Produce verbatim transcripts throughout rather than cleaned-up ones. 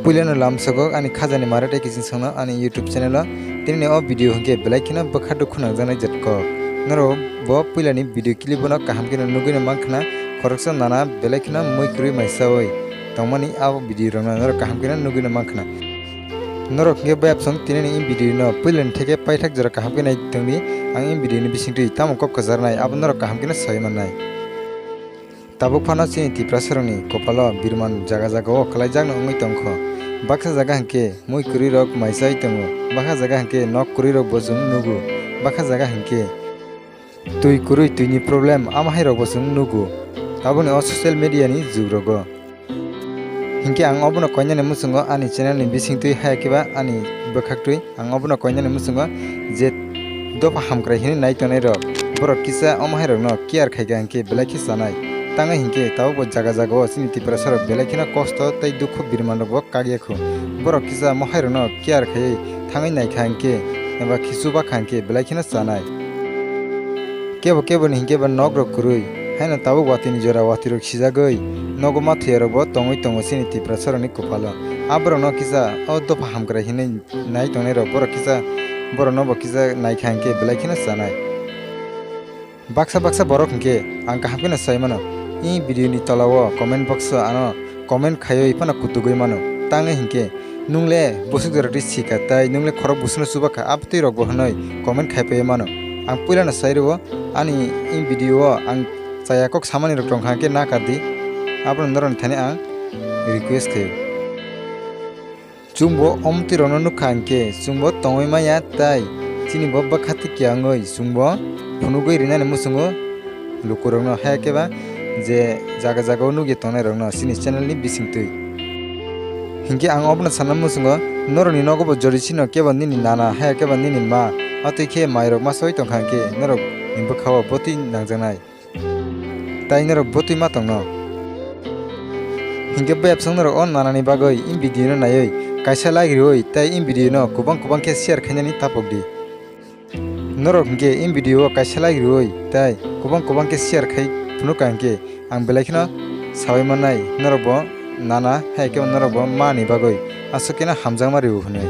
Puilano lamsogo ani khajani mare tei kiching songno ani YouTube channel o. Tinini o video hwnkhe belai kheno bwkha dukhu nangjaknai jat kok. Norok bo puilani video clip bono kaham kheno nugwi no mankha na, khoroksa nana belai kheno mui kwrwi maisaui tongmani abo video rokno norok kaham kheno nugwi no mankha na. Norok hwnkhe bayapsong tinini i video no puilani theke paithak jora kaham khe nai tongdi, ang i video ni bisingtwi tamo kok kwcharnai abo norok kaham kheno sai mannai. Tabuk phano chini Tiprasarokni kopalo birman jaga jagao kwlaijakno wngwi tongkho. Baksa jaga hinkhe mui kwrwirok maisai tongo, baksa jaga hinkhe nok kwrwirokbo chwng nugo, baksa jaga hinkhe twi kwrwi twini problem amahairokbo chwng nugo. Tabukni o social media ni jugrogo. Hinkhe ang obono koinani muchungo ani channel ni bisingtwi haya khe ba ani bwkhaktwi ang obono koinani muchungo je dopha hamkrai hinwi nai tongnai rok, borok kisa omo hai rokno care khaikha hinkhe belai khe chanai. Tangwi hinkhe tabukbo jaga jagao chini Tiprasa rok belai kheno kosto tei dukhu birman rokbo kak yakho. Borok kisa mohai rokno care khaiwi thangwi naikha hinkhe eba khisu bakha hinkhe belai kheno chanai. Kebo keboni hinkhe ba nok rok kwrwi, haino tabuk watwi ni jora watwi rok sijagwi nogo ma thwiya rokbo tongwi tongo chini Tiprasa rokni kopalo. A borok no kisa o dopha hamkrai hinwi nai tongnai rok, borok kisa borok no bo kisa naikha hinkhe belai kheno chanai. Baksa baksa borok hinkhe ang kaham kheno sai mano, i video ni tola o comment box o ano comment khaiwi phano kutugwi mano. Tangwi hinkhe nung le bwswk jora twi sika tai nung le khorok bwswkno chuba kha, abtwi rok bo hwnwi comment khai phaiwi mano. Ang puilano sai rwo ani i video o ang chaya kok samani rok tongkha hinkhe na kardi, abono norokni thani ang request khaio. Chwngbo omtwi rokno nukha hinkhe chwngbo tongwi maya tai chini bo bwkha twi kiya wngwi chwngbo phunugwi rinani muchungo lukurokno, haya khe ba je jaga jagao nukya tongnai rokno chini channel ni bisingtwi. Hinkhe ang obono sana muchungo norokni nogo bo jodi chino kebo nini nana haya khe ba nini ma, atwi khe mai rok ma soi tongkha hinkhe norok ni bwkha o botwi nangjaknai. Tai norok botwi ma tongno. Hinkhe bayapsong norok o nanani bagwi i video no naiwi kaisa like riwi tai i video no kubang kubang khe share khainani tapok di. Norok hinkhe i video o kaisa like riwi tai kubang kubang khe share khai phunukha hinkhe ang belai kheno sawi mannai norok bo nana hai khe norok bo mani bagwi aswk kheno hamjakma rw hwnwi.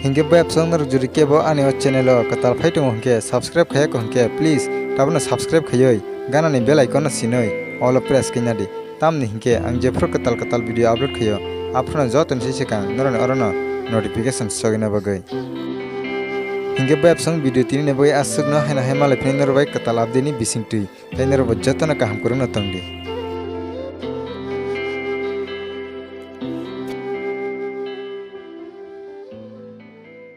Hinkhe bayapsong norok jodi kebo ani o channel o kwtal phai tongo hinkhe subscribe khaiya kho hinkhe please tabukno subscribe khaiwi ganani bell icon no sinwi all o press khaina di. Tamni hinkhe ang jephru kwtal kwtal video upload khaio aphruno joto ni sai swkang norokni orono notification sogwina bagwi. Hinkhe bayapsong video tini ni bagwi aswkno haino hai malai phini norok bai kwtal update ni bisingtwi. Tei norokbo jotono kaham kwrwngno tongdi.